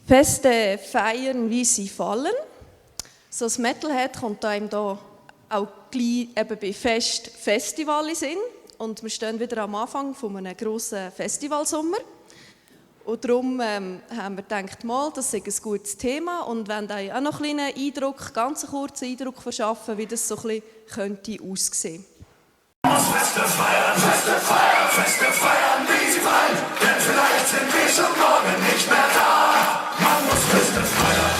Feste feiern, wie sie fallen. So das Metalhead kommt einem da auch gleich eben bei Festival in Sinn. Und wir stehen wieder am Anfang von einem grossen Festivalsommer. Und darum haben wir gedacht, mal, das ist ein gutes Thema und wollen euch auch noch einen kleinen Eindruck, ganz einen kurzen Eindruck verschaffen, wie das so ein bisschen könnte aussehen. Feste feiern, wie sie fallen, denn vielleicht sind wir schon morgen nicht mehr da. Man muss Feste feiern,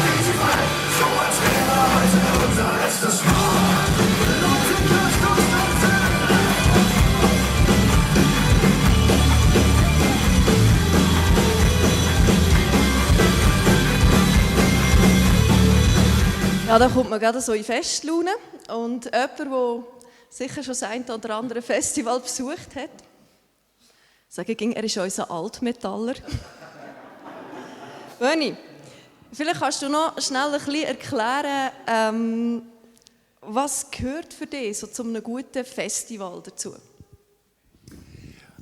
wie sie fallen, so als wäre heute unser letztes Mal. Ja, da kommt man gerade so in Festlaune. Und jemand, der sicher schon das ein oder andere Festival besucht hat, er ist unser Altmetaller. Böni, vielleicht kannst du noch schnell ein bisschen erklären, was gehört für dich so zu einem guten Festival dazu?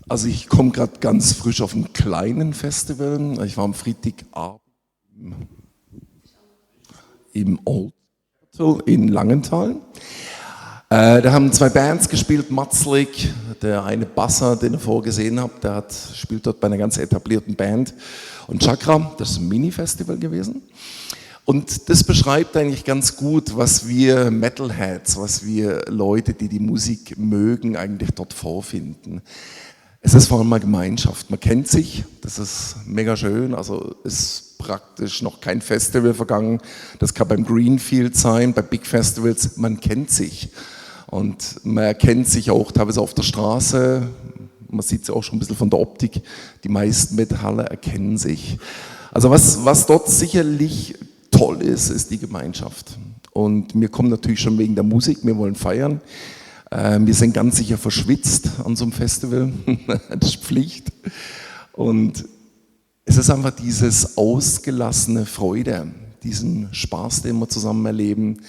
Also ich komme gerade ganz frisch auf einem kleinen Festival. Ich war am Freitagabend im Old in Langenthal. Da haben 2 Bands gespielt, Matzlik, der eine Basser, den ihr vorgesehen habt, spielt dort bei einer ganz etablierten Band. Und Chakra, das ist ein Mini-Festival gewesen. Und das beschreibt eigentlich ganz gut, was wir Metalheads, was wir Leute, die die Musik mögen, eigentlich dort vorfinden. Es ist vor allem eine Gemeinschaft. Man kennt sich, das ist mega schön. Also ist praktisch noch kein Festival vergangen. Das kann beim Greenfield sein, bei Big Festivals. Man kennt sich. Und man erkennt sich auch teilweise auf der Straße. Man sieht es auch schon ein bisschen von der Optik. Die meisten Metaller erkennen sich. Also was dort sicherlich toll ist, ist die Gemeinschaft. Und wir kommen natürlich schon wegen der Musik. Wir wollen feiern. Wir sind ganz sicher verschwitzt an so einem Festival, das ist Pflicht. Und es ist einfach dieses ausgelassene Freude, diesen Spaß, den wir zusammen erleben.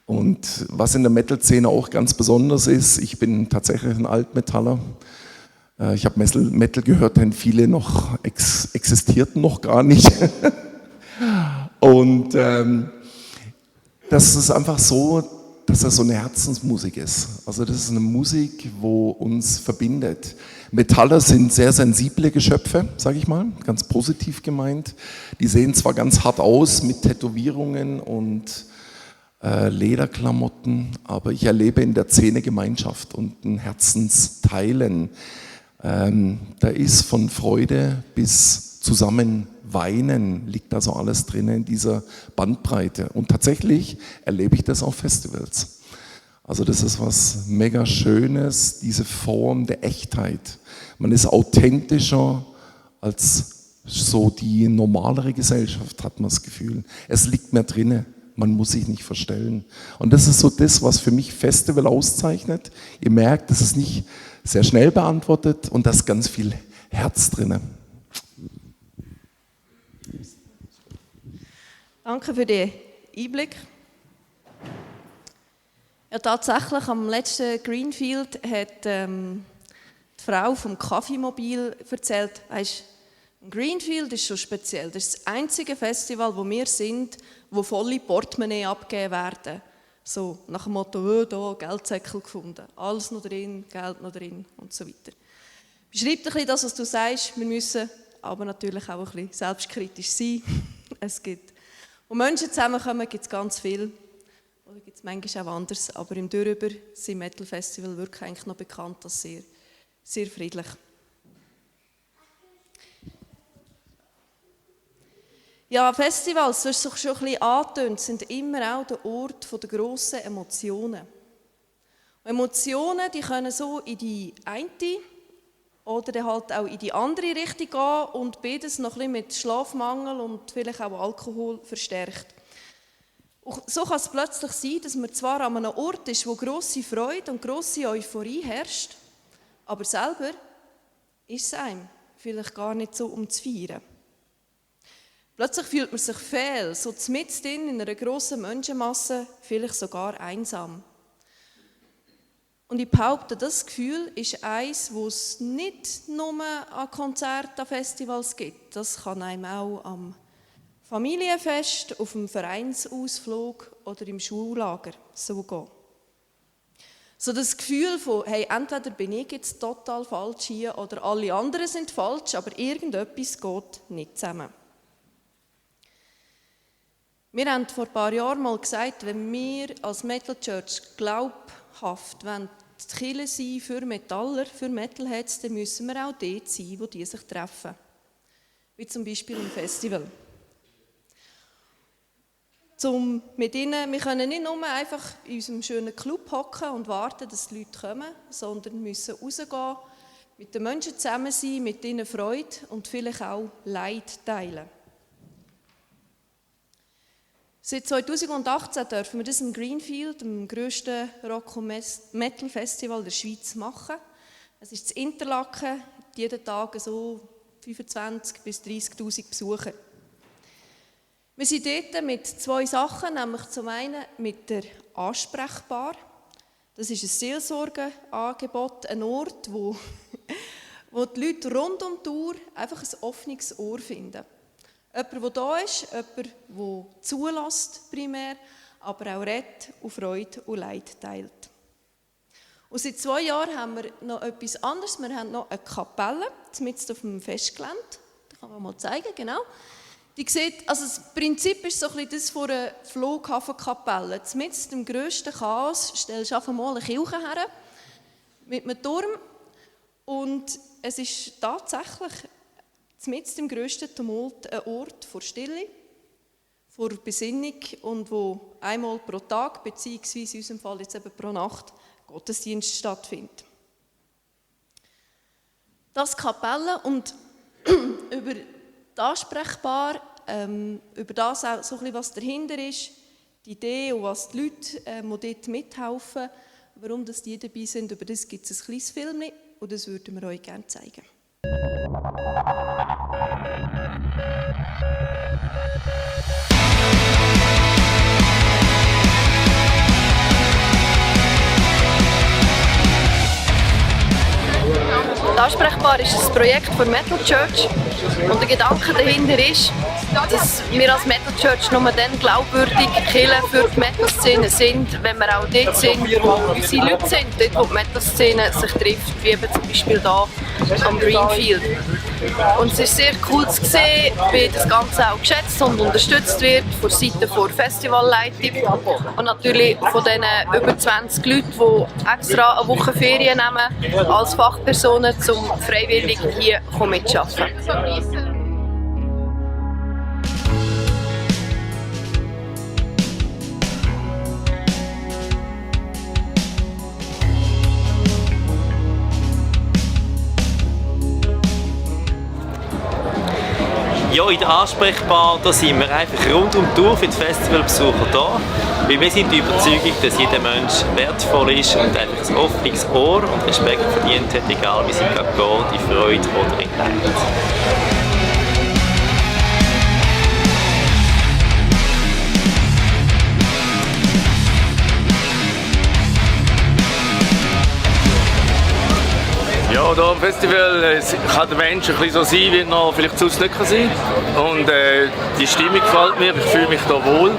Und was in der Metal-Szene auch ganz besonders ist, ich bin tatsächlich ein Altmetaller. Ich habe Metal gehört, denn viele noch existierten noch gar nicht. Und das ist einfach so, dass das so eine Herzensmusik ist. Also das ist eine Musik, wo uns verbindet. Metaller sind sehr sensible Geschöpfe, sage ich mal, ganz positiv gemeint. Die sehen zwar ganz hart aus mit Tätowierungen und Lederklamotten, aber ich erlebe in der Szene Gemeinschaft und ein Herzensteilen. Da ist von Freude bis zusammen Weinen, liegt also alles drin in dieser Bandbreite. Und tatsächlich erlebe ich das auf Festivals. Also das ist was mega Schönes, diese Form der Echtheit. Man ist authentischer als so die normalere Gesellschaft, hat man das Gefühl. Es liegt mehr drinne, man muss sich nicht verstellen. Und das ist so das, was für mich Festival auszeichnet. Ihr merkt, das ist nicht sehr schnell beantwortet und da ist ganz viel Herz drinne. Danke für den Einblick. Ja, tatsächlich, am letzten Greenfield hat die Frau vom Kaffeemobil erzählt, weisst, Greenfield ist schon speziell. Das ist das einzige Festival, wo wir sind, wo volle Portemonnaie abgegeben werden. So nach dem Motto, da Geldsäckel gefunden, alles noch drin, Geld noch drin und so weiter. Beschreibt ein bisschen das, was du sagst. Wir müssen aber natürlich auch ein bisschen selbstkritisch sein. Es gibt, wo Menschen zusammenkommen, gibt es ganz viel. Oder gibt es manchmal auch anders. Aber im Darüber sind Metal Festival wirklich eigentlich noch bekannt als sehr, sehr friedlich. Ja, Festivals, du hast es schon ein bisschen angetönt, sind immer auch der Ort der grossen Emotionen. Und Emotionen, die können so in die eine oder dann halt auch in die andere Richtung gehen und beides noch ein bisschen mit Schlafmangel und vielleicht auch Alkohol verstärkt. Und so kann es plötzlich sein, dass man zwar an einem Ort ist, wo grosse Freude und grosse Euphorie herrscht, aber selber ist es einem vielleicht gar nicht so zu feiern. Plötzlich fühlt man sich fehl, so mitten in einer grossen Menschenmasse, vielleicht sogar einsam. Und ich behaupte, das Gefühl ist eins, das es nicht nur an Konzerten, an Festivals gibt. Das kann einem auch am Familienfest, auf dem Vereinsausflug oder im Schullager so gehen. So das Gefühl von, hey, entweder bin ich jetzt total falsch hier oder alle anderen sind falsch, aber irgendetwas geht nicht zusammen. Wir haben vor ein paar Jahren mal gesagt, wenn wir als Metal Church glaubhaft die Kirche sein für Metaller, für Metalheads, dann müssen wir auch dort sein, wo die sich treffen. Wie zum Beispiel im Festival. Wir können nicht nur einfach in unserem schönen Club hocken und warten, dass die Leute kommen, sondern müssen rausgehen, mit den Menschen zusammen sein, mit ihnen Freude und vielleicht auch Leid teilen. Seit 2018 dürfen wir das im Greenfield, dem grössten Rock- und Metal-Festival der Schweiz, machen. Es ist in Interlaken, jeden Tag so 25.000 bis 30.000 Besucher. Wir sind dort mit 2 Sachen, nämlich zum einen mit der Ansprechbar. Das ist ein Seelsorgeangebot, ein Ort, wo die Leute rund um die Uhr einfach ein offenes Ohr finden. Jemand, der da ist, jemand, der zulässt primär, aber auch redet und Freude und Leid teilt. Und seit 2 Jahren haben wir noch etwas anderes. Wir haben noch eine Kapelle, mitten auf dem Festgelände. Das kann man mal zeigen, genau. Die sieht, also das Prinzip ist so ein bisschen das von einer Flughafenkapelle. Mitten im grössten Chaos stellst du einfach mal eine Kirche her mit einem Turm. Und es ist tatsächlich mitten im grössten Tumult ein Ort vor Stille, vor Besinnung und wo einmal pro Tag, beziehungsweise in unserem Fall jetzt eben pro Nacht, Gottesdienst stattfindet. Das Kapelle und über das Ansprechbar, über das auch so ein bisschen, was dahinter ist, die Idee und was die Leute, die dort mithelfen, warum das die dabei sind, über das gibt es ein kleines Film und das würden wir euch gerne zeigen. Ansprechbar ist ein Projekt von Metal Church und der Gedanke dahinter ist, dass wir als Metal Church nur dann glaubwürdig Kirche für die Metal-Szene sind, wenn wir auch dort sind, wo unsere Leute sind, dort wo die Metal-Szene sich trifft, wie eben zum Beispiel hier am Greenfield. Und es ist sehr cool zu sehen, wie das Ganze auch geschätzt und unterstützt wird von Seiten der Festivalleitung und natürlich von den über 20 Leuten, die extra eine Woche Ferien nehmen als Fachpersonen, um freiwillig hier mitzuarbeiten. Ja, in der Ansprechbar da sind wir einfach rund um die Tour für die Festivalbesucher da. Weil wir sind die Überzeugung, dass jeder Mensch wertvoll ist und einfach ein offenes Ohr und Respekt verdient hat, egal wie es ihm gerade geht, in Freude oder in Leid. Ja, hier am Festival kann der Mensch ein bisschen so sein, wie er noch vielleicht sonst nicht sein kann. Und die Stimmung gefällt mir, ich fühle mich hier wohl.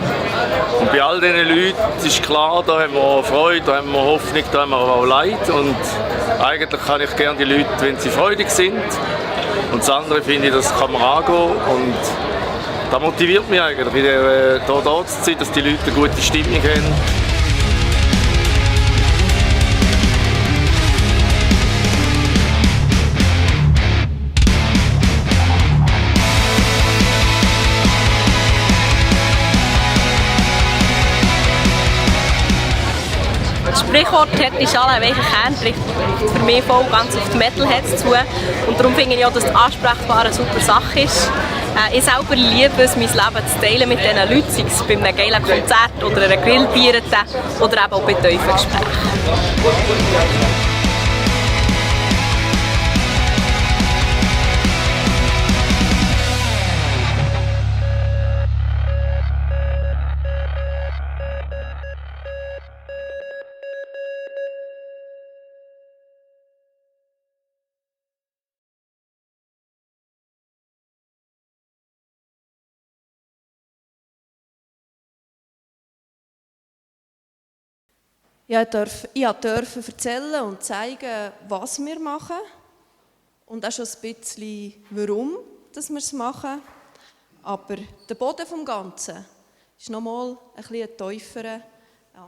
Und bei all diesen Leuten ist klar, da haben wir Freude, da haben wir Hoffnung, da haben wir auch Leid. Und eigentlich kann ich gerne die Leute, wenn sie freudig sind. Und das andere finde ich, das kann man angehen. Und das motiviert mich eigentlich, hier zu sein, dass die Leute eine gute Stimmung haben. Das Sprichwort «Harte Schale, weicher Kern» trifft für mich voll ganz auf die Metalheads zu. Und darum finde ich auch, dass die Ansprechbar eine super Sache ist. Ich selber liebe es, mein Leben zu teilen mit diesen Leuten, sei es bei einem geilen Konzert oder einer Grillbiere oder eben auch bei tiefen Gesprächen. Ich durfte erzählen und zeigen, was wir machen und auch schon ein bisschen, warum dass wir es machen. Aber der Boden des Ganzen ist nochmal ein bisschen eine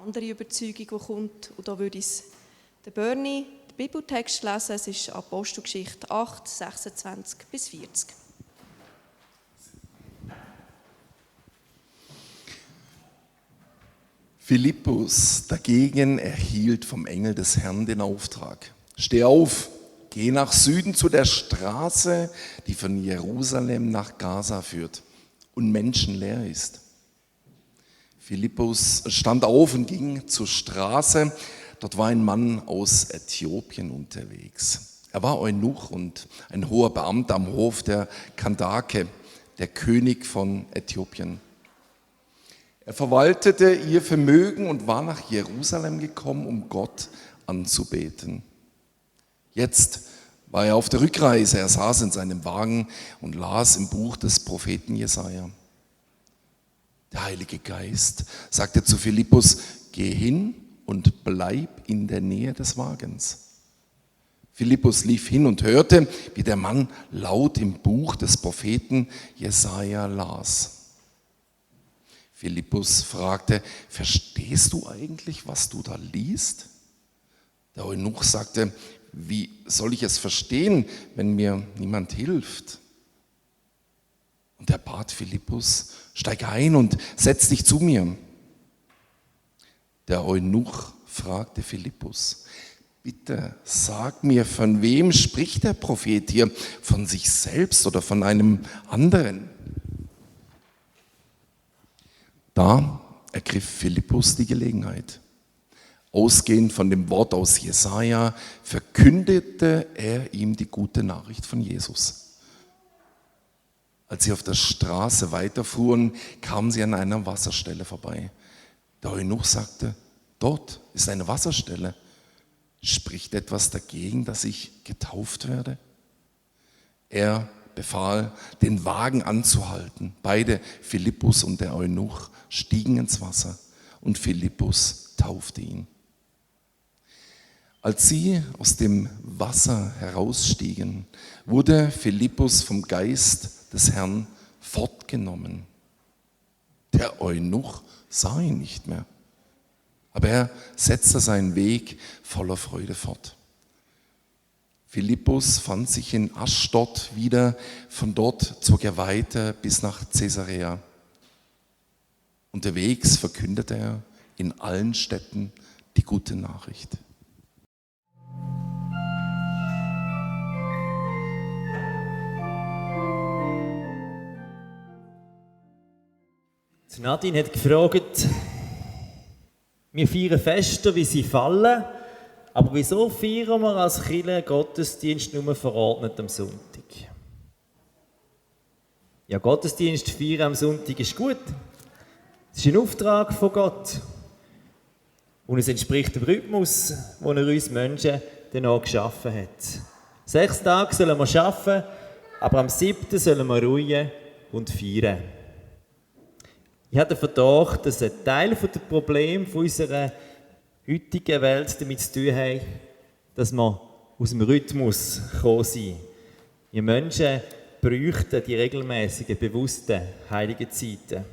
andere Überzeugung, die kommt. Und da würde ich den Bernie, den Bibeltext lesen. Es ist Apostelgeschichte 8, 26 bis 40. Philippus dagegen erhielt vom Engel des Herrn den Auftrag: Steh auf, geh nach Süden zu der Straße, die von Jerusalem nach Gaza führt und menschenleer ist. Philippus stand auf und ging zur Straße. Dort war ein Mann aus Äthiopien unterwegs. Er war Eunuch und ein hoher Beamter am Hof der Kandake, der König von Äthiopien. Er verwaltete ihr Vermögen und war nach Jerusalem gekommen, um Gott anzubeten. Jetzt war er auf der Rückreise. Er saß in seinem Wagen und las im Buch des Propheten Jesaja. Der Heilige Geist sagte zu Philippus: Geh hin und bleib in der Nähe des Wagens. Philippus lief hin und hörte, wie der Mann laut im Buch des Propheten Jesaja las. Philippus fragte: Verstehst du eigentlich, was du da liest? Der Eunuch sagte: Wie soll ich es verstehen, wenn mir niemand hilft? Und er bat Philippus: Steig ein und setz dich zu mir. Der Eunuch fragte Philippus: Bitte sag mir, von wem spricht der Prophet hier? Von sich selbst oder von einem anderen? Da ergriff Philippus die Gelegenheit. Ausgehend von dem Wort aus Jesaja verkündete er ihm die gute Nachricht von Jesus. Als sie auf der Straße weiterfuhren, kamen sie an einer Wasserstelle vorbei. Der Eunuch sagte: Dort ist eine Wasserstelle. Spricht etwas dagegen, dass ich getauft werde? Er befahl, den Wagen anzuhalten. Beide, Philippus und der Eunuch, stiegen ins Wasser und Philippus taufte ihn. Als sie aus dem Wasser herausstiegen, wurde Philippus vom Geist des Herrn fortgenommen. Der Eunuch sah ihn nicht mehr, aber er setzte seinen Weg voller Freude fort. Philippus fand sich in Aschdod wieder, von dort zog er weiter bis nach Caesarea. Unterwegs verkündete er in allen Städten die gute Nachricht. Nadine hat gefragt, wir feiern Feste, wie sie fallen, aber wieso feiern wir als Kirche Gottesdienst nur verordnet am Sonntag? Ja, Gottesdienst feiern am Sonntag ist gut. Es ist ein Auftrag von Gott. Und es entspricht dem Rhythmus, den er uns Menschen danach geschaffen hat. 6 Tage sollen wir arbeiten, aber am 7. sollen wir ruhen und feiern. Ich habe den Verdacht, dass ein Teil der Probleme unserer heutigen Welt damit zu tun haben, dass wir aus dem Rhythmus gekommen sind. Wir Menschen bräuchten die regelmäßigen, bewussten, heiligen Zeiten.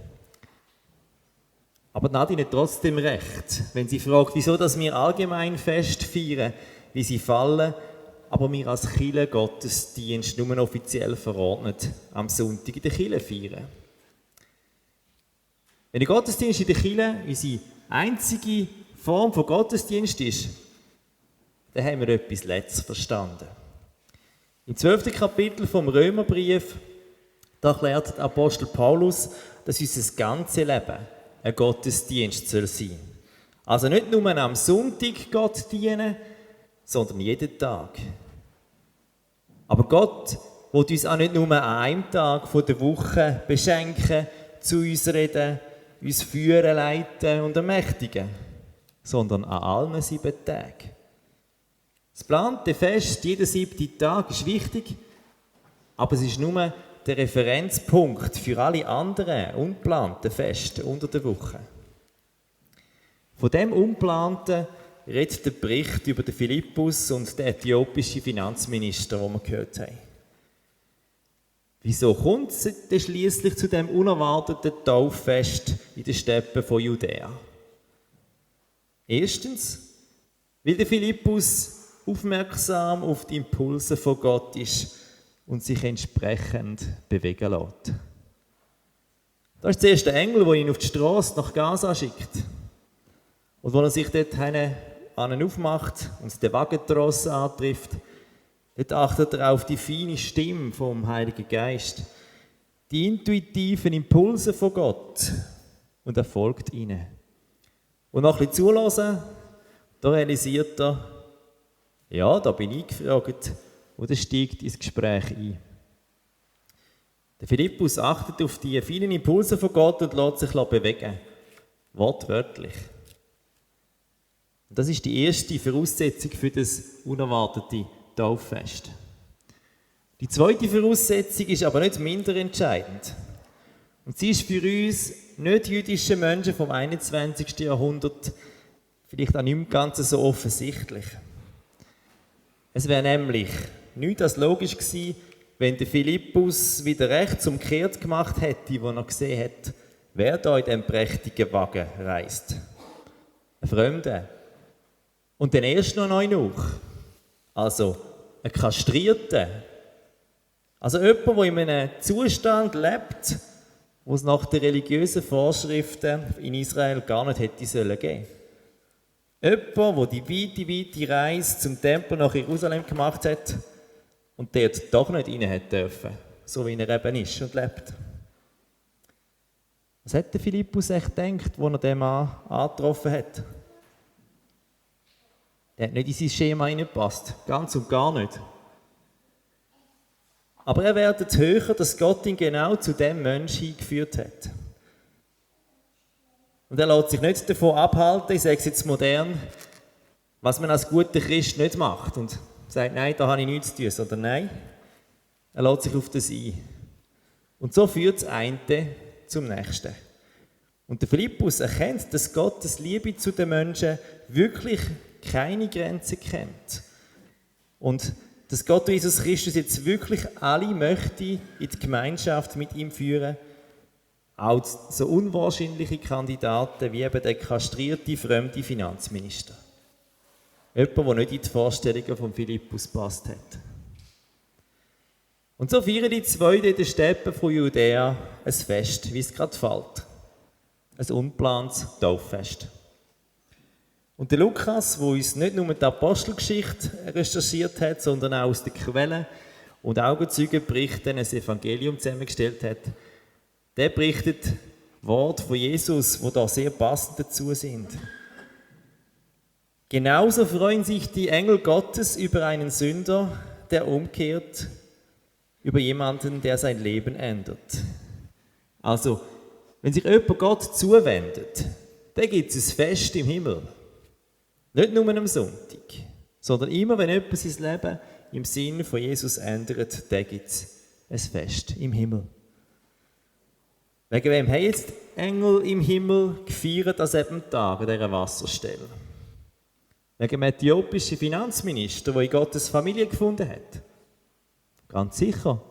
Aber Nadine hat trotzdem recht, wenn sie fragt, wieso dass wir allgemein Fest feiern, wie sie fallen, aber wir als Kirche Gottesdienst nur offiziell verordnet am Sonntag in der Kirche feiern. Wenn der Gottesdienst in der Kirche unsere einzige Form von Gottesdienst ist, dann haben wir etwas Letztes verstanden. Im 12. Kapitel vom Römerbrief, da erklärt der Apostel Paulus, dass unser ganzes Leben ein Gottesdienst soll sein. Also nicht nur am Sonntag Gott dienen, sondern jeden Tag. Aber Gott will uns auch nicht nur an einem Tag von der Woche beschenken, zu uns reden, uns führen, leiten und ermächtigen, sondern an allen 7 Tagen. Das geplante Fest, jeden 7. Tag, ist wichtig, aber es ist nur der Referenzpunkt für alle anderen ungeplanten Feste unter der Woche. Von dem Unplanten redet der Bericht über den Philippus und den äthiopischen Finanzminister, den wir gehört haben. Wieso kommt es denn schliesslich zu dem unerwarteten Tauffest in den Steppen von Judäa? Erstens, weil der Philippus aufmerksam auf die Impulse von Gott ist und sich entsprechend bewegen lässt. Das ist zuerst der Engel, der ihn auf die Straße nach Gaza schickt. Und als er sich dort aufmacht und den Wagentross antrifft, dort achtet er auf die feine Stimme vom Heiligen Geist, die intuitiven Impulse von Gott, und er folgt ihnen. Und nach ein bisschen Zuhören, da realisiert er, ja, da bin ich gefragt, und er steigt ins Gespräch ein. Der Philippus achtet auf die vielen Impulse von Gott und lässt sich bewegen. Wortwörtlich. Und das ist die erste Voraussetzung für das unerwartete Tauffest. Die zweite Voraussetzung ist aber nicht minder entscheidend. Und sie ist für uns nicht-jüdische Menschen vom 21. Jahrhundert vielleicht auch nicht mehr ganz so offensichtlich. Es wäre nämlich nicht als logisch gewesen, wenn der Philippus wieder rechts umkehrt gemacht hätte, wo er gesehen hat, wer da in diesem prächtigen Wagen reist. Ein Fremder. Und dann erst noch neu nach. Also ein Kastrierter. Also jemand, der in einem Zustand lebt, wo es nach den religiösen Vorschriften in Israel gar nicht hätte sollen geben. Jemand, der die weite Reise zum Tempel nach Jerusalem gemacht hat und dort doch nicht rein hat dürfen, so wie er eben ist und lebt. Was hat der Philippus echt gedacht, als er den Mann angetroffen hat? Der hat nicht in sein Schema hineingepasst, ganz und gar nicht. Aber er wird höher, dass Gott ihn genau zu dem Menschen hingeführt hat. Und er lässt sich nicht davon abhalten, ich sage es jetzt modern, was man als guter Christ nicht macht und sagt, nein, da habe ich nichts zu tun, sondern nein, er lässt sich auf das ein. Und so führt das eine zum nächsten. Und der Philippus erkennt, dass Gottes Liebe zu den Menschen wirklich keine Grenzen kennt. Und dass Gott Jesus Christus jetzt wirklich alle möchte in die Gemeinschaft mit ihm führen, auch so unwahrscheinliche Kandidaten wie eben der kastrierte fremde Finanzminister. Jemand, der nicht in die Vorstellungen von Philippus passt hat. Und so feiern die zwei in den Steppen von Judäa ein Fest, wie es gerade fällt. Ein ungeplantes Tauffest. Und der Lukas, der uns nicht nur die Apostelgeschichte recherchiert hat, sondern auch aus den Quellen und Augenzeugenberichten ein Evangelium zusammengestellt hat, der berichtet Worte von Jesus, die da sehr passend dazu sind. Genauso freuen sich die Engel Gottes über einen Sünder, der umkehrt, über jemanden, der sein Leben ändert. Also, wenn sich jemand Gott zuwendet, dann gibt es ein Fest im Himmel. Nicht nur am Sonntag, sondern immer, wenn jemand sein Leben im Sinne von Jesus ändert, dann gibt es ein Fest im Himmel. Wegen wem haben jetzt die Engel im Himmel gefeiert an diesem Tag, an dieser Wasserstelle? Wegen dem äthiopischen Finanzminister, der in Gottes Familie gefunden hat? Ganz sicher.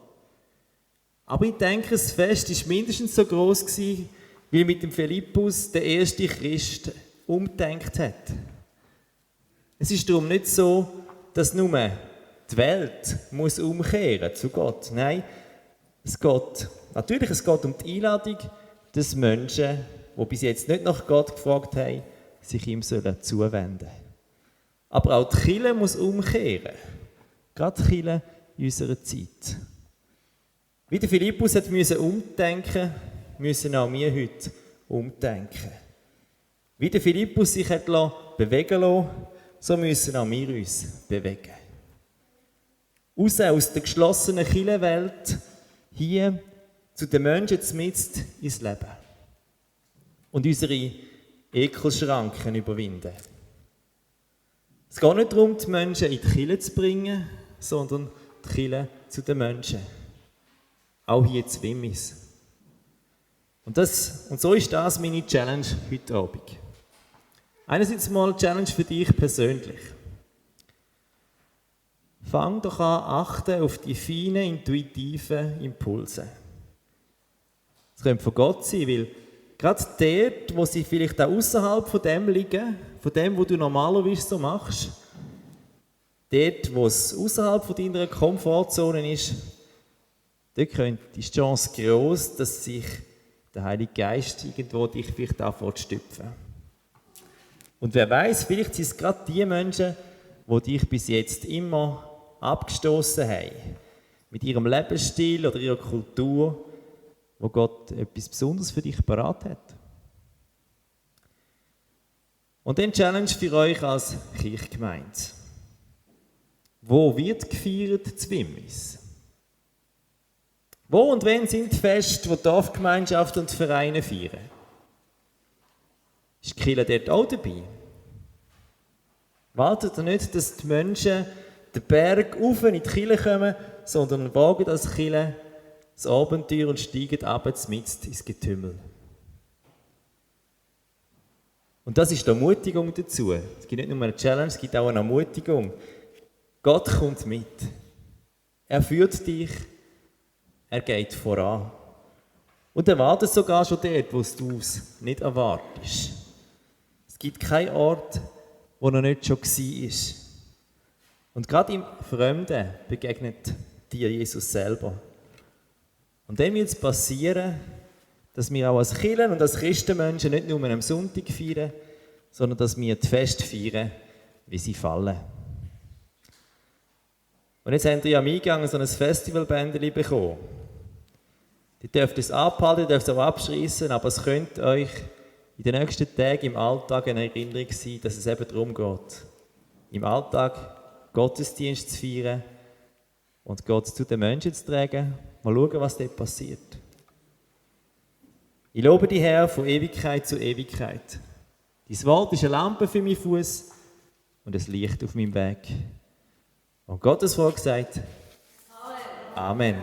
Aber ich denke, das Fest war mindestens so gross gewesen, weil mit dem Philippus der erste Christ umgedenkt hat. Es ist darum nicht so, dass nur die Welt muss umkehren zu Gott. Nein, es geht um die Einladung, dass Menschen, die bis jetzt nicht nach Gott gefragt haben, sich ihm zuwenden sollen. Aber auch die Kirche muss umkehren. Gerade die Kirche in unserer Zeit. Wie der Philippus musste umdenken, müssen auch wir heute umdenken. Wie der Philippus sich hat bewegen lassen, so müssen auch wir uns bewegen. Raus aus der geschlossenen Kirchenwelt, hier zu den Menschen mitten ins Leben. Und unsere Ekelschranken überwinden. Es geht nicht darum, die Menschen in die Kirche zu bringen, sondern die Kirche zu den Menschen. Auch hier zu Wimmis. Und so ist das meine Challenge heute Abend. Einerseits mal eine Challenge für dich persönlich. Fang doch an, achten auf die feinen, intuitiven Impulse. Es könnte von Gott sein, weil gerade dort, wo sie vielleicht auch außerhalb von dem liegen, von dem, was du normalerweise so machst, dort, wo es außerhalb von deiner Komfortzone ist, dort ist die Chance gross, dass sich der Heilige Geist irgendwo dich vielleicht anfängt zu stüpfen. Und wer weiß, vielleicht sind es gerade die Menschen, die dich bis jetzt immer abgestoßen haben, mit ihrem Lebensstil oder ihrer Kultur, wo Gott etwas Besonderes für dich parat hat. Und dann Challenge für euch als Kirchgemeinde. Wo wird gefeiert zu Wimmis? Wo und wann sind die Feste, die die Dorfgemeinschaft und die Vereine feiern? Ist die Kirche dort auch dabei? Wartet ihr nicht, dass die Menschen den Berg rauf in die Kirche kommen, sondern wagen als Kirche das Abenteuer und steigen ab mitten ins Getümmel. Und das ist die Ermutigung dazu. Es gibt nicht nur eine Challenge, es gibt auch eine Ermutigung. Gott kommt mit. Er führt dich. Er geht voran. Und er wartet sogar schon dort, wo du es nicht erwartest. Es gibt keinen Ort, wo er nicht schon war. Und gerade im Fremden begegnet dir Jesus selber. Und dem wird es passieren, dass wir auch als Kirchen und als Christenmenschen nicht nur am Sonntag feiern, sondern dass wir die Feste feiern, wie sie fallen. Und jetzt habt ihr ja am Eingang so ein Festivalbändchen bekommen. Ihr dürft es abhalten, ihr dürft es auch abschreissen, aber es könnte euch in den nächsten Tagen im Alltag eine Erinnerung sein, dass es eben darum geht, im Alltag Gottesdienst zu feiern und Gott zu den Menschen zu tragen. Mal schauen, was dort passiert. Ich lobe dich, Herr, von Ewigkeit zu Ewigkeit. Dein Wort ist eine Lampe für meinen Fuß und ein Licht auf meinem Weg. Und Gottes Wort sagt: Amen.